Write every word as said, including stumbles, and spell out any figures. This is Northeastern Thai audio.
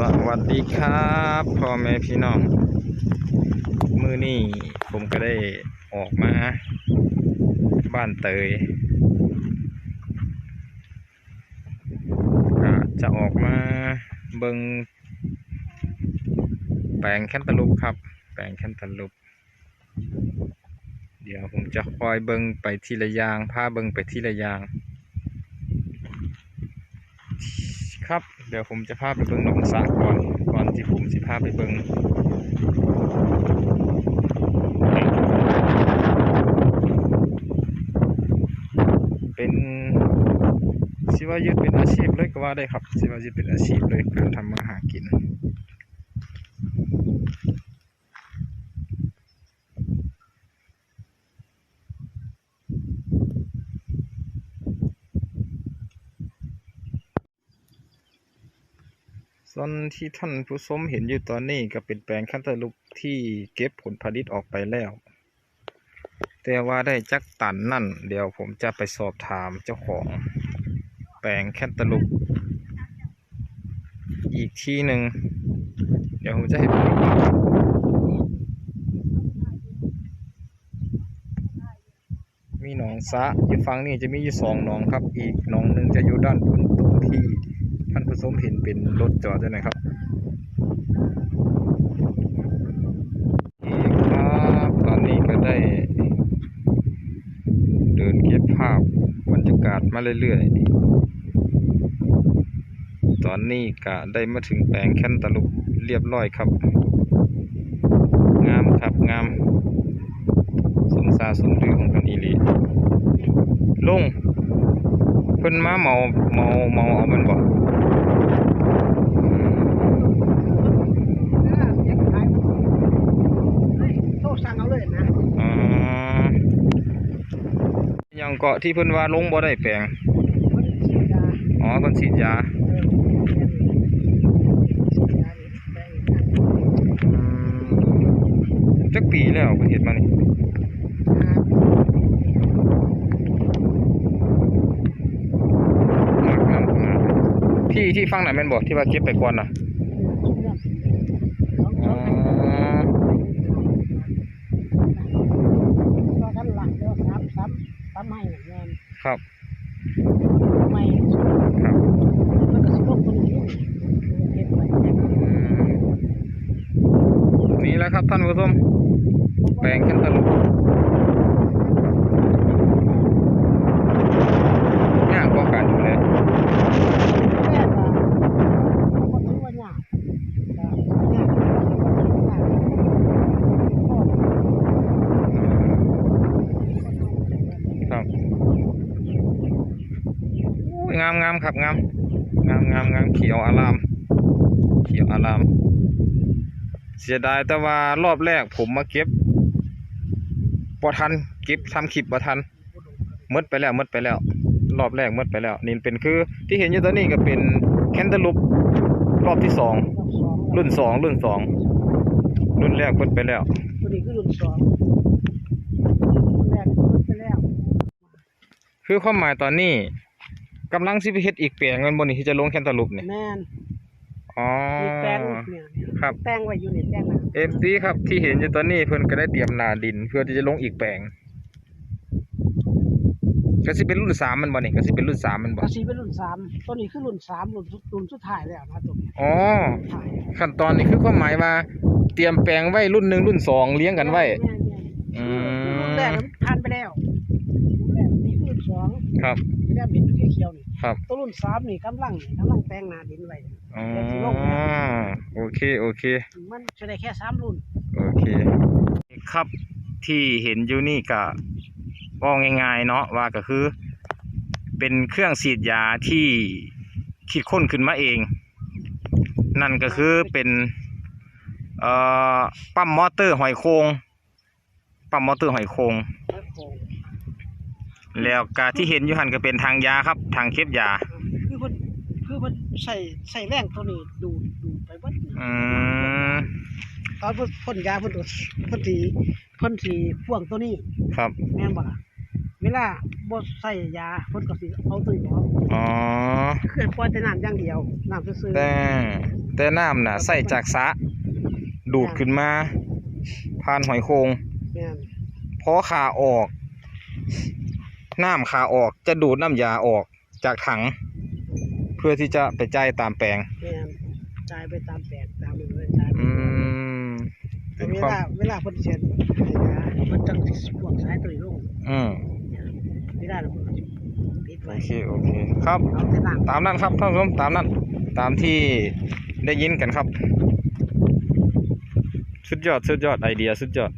สวัสดีครับพ่อแม่พี่น้อง มื้อนี้ผมก็ได้ออกมาบ้านเตย ก็จะออกมาเบิ่งแปลงแคนตาลูปครับ แปลงแคนตาลูป เดี๋ยวผมจะคอยเบิ่งไปทีละอย่าง พาเบิ่งไปทีละอย่าง ครับ เดี๋ยวผมจะพาไปเบิ่งหนองสระก่อน ก่อนที่ผมสิพาไปเบิ่ง เป็น สิว่ายึดเป็นอาชีพเลยก็ว่าได้ครับ สิว่ายึดเป็นอาชีพเลย การทำมาหากิน ส่วนที่ท่านผู้ชมเห็นอยู่ตอนนี้ก็เป็นแปลงแคนตาลูปที่เก็บผลผลิตออกไปแล้ว แต่ว่าได้จักตันนั่น เดี๋ยวผมจะไปสอบถามเจ้าของแปลงแคนตาลูปอีกทีหนึ่ง เดี๋ยวผมจะให้เบิ่ง มีหนองสระอยู่ฝั่งนี้ จะมีอยู่สองหนองครับ อีกหนองหนึ่งจะอยู่ด้านบนตรงที่ท่านผู้ชมเห็นเป็นรถจอดอยู่นะครับ นี่ครับ ตอนนี้ก็ได้เดินเก็บภาพบรรยากาศมาเรื่อยๆ ตอนนี้ก็ได้มาถึงแปลงแคนตาลูปเรียบร้อยครับ งามครับงาม สมซาสมลือของเพิ่นอีหลี ลุง เพิ่นมาเหมา เหมา เหมาเอาแม่นบ่ โทรสั่งเอาเลยนะ อ๋อ หยังเกาะที่เพิ่นว่าลงบ่ได้แปลง เพิ่นฉีดยา อ๋อ เพิ่นฉีดยา เออ ฉีดยานี่แปลงอีกนะ อืม จักปีแล้วเพิ่นเฮ็ดมานี่ ห้าปี งามๆ ที่ ที่ฝั่งนั้นแม่นบ่ ที่ว่าเก็บไปก่อนน่ะ เออ อ๋อ ก็กันหลังเดียว สาม สาม สามไม้น่ะแม่น ครับ ไม้ ครับ มันก็สิลงตัวนี้ เก็บไว้ อืม นี่แหละครับท่านผู้ชม แปลงแคนตาลูป ยากกว่ากันอยู่เลย แรกอะ มันก็ถือว่ายาก ครับ โอ้ย งามงามครับ งาม งามงามงาม เขียวอาราม เขียวอาราม เสียดายแต่ว่ารอบแรกผมมาเก็บบ่ทัน เก็บทำคลิปบ่ทัน หมดไปแล้ว หมดไปแล้ว รอบแรกหมดไปแล้ว นี่เป็นคือที่เห็นอยู่ตอนนี้ก็เป็นแคนตาลูปรอบที่สอง รอบสอง รุ่นสอง รุ่นสอง รุ่นแรกหมดไปแล้ว ตัวนี้คือรุ่นสอง รุ่นแรกหมดไปแล้ว คือความหมายตอนนี้กำลังสิไปเฮ็ดอีกแปลงแม่นบ่นี่ ที่จะลงแคนตาลูปนี่ แม่น อ๋อ อีกแปลงเนี่ย ครับ แต่งไว้อยู่นี่ แต่งหน้า เอฟซี ครับ ที่เห็นอยู่ตอนนี้เพิ่นก็ได้เตรียมหน้าดินเพื่อที่จะลงอีกแปลง ก็สิเป็นรุ่นสามแม่นบ่นี่ ก็สิเป็นรุ่นสามแม่นบ่ ก็สิเป็นรุ่นสาม ตัวนี้คือรุ่นสาม รุ่นสุด รุ่นสุดท้ายแล้วนะตัวนี้ อ๋อ สุดท้าย ขั้นตอนนี่คือความหมายว่าเตรียมแปลงไว้รุ่นหนึ่งรุ่นสองเรียงกันไว้ แม่นๆๆ อืม รุ่นแรกมันผ่านไปแล้ว รุ่นแรกนี่คือรุ่นสอง ครับ ที่แรกเห็นเขียวๆนี่ ครับ ตัวรุ่นสามนี่กำลัง กำลังแต่งหน้าดินไว้ อ๋อ แต่สิลงแล้ว โอเค โอเค มันจะได้แค่สามรุ่น โอเค ครับ ที่เห็นอยู่นี่ก็เว้าง่ายๆเนาะ ว่าก็คือ เป็นเครื่องฉีดยาที่คิดค้นขึ้นมาเอง นั่นก็คือเป็น เอ่อ ปั๊มมอเตอร์หอยโข่ง ปั๊มมอเตอร์หอยโข่ง แล้วก็ที่เห็นอยู่หั่นก็เป็นถังยาครับ ถังเก็บยา คือเพิ่น คือเพิ่นใส่ ใส่แรงตัวนี้ดูด ดูดไปเบิด อืม ตอนเพิ่นพ่นยาเพิ่นก็ เพิ่นสิ เพิ่นสิพ่วงตัวนี้ ครับ แม่นบ่ล่ะ เวลาบ่ใส่ยาเพิ่นก็สิเอาตัวนี้ออก อ๋อ คือปล่อยแต่น้ำอย่างเดียว น้ำซื่อๆ แต่ แต่น้ำน่ะใส่จากสระดูดขึ้นมา ผ่านหอยโข่ง แม่น พอขาออก น้ำขาออกจะดูดน้ำยาออกจากถัง เพื่อที่จะไปจ่ายตามแปลง แม่นจ่ายไปตามแปลงตามเลยจ่ายไป อืม เป็น เว ความ ลาเวลาเพิ่นเสียมันจังสิพวกสายตัวลง อืม เวลาเราเพิ่นปิด โอ ไว้ เค โอเค ครับ เอาแต่น้ำ ตามนั้นครับท่านผู้ชม ตามนั้น ตามที่ได้ยินกันครับ สุดยอด สุดยอด ไอเดียสุดยอด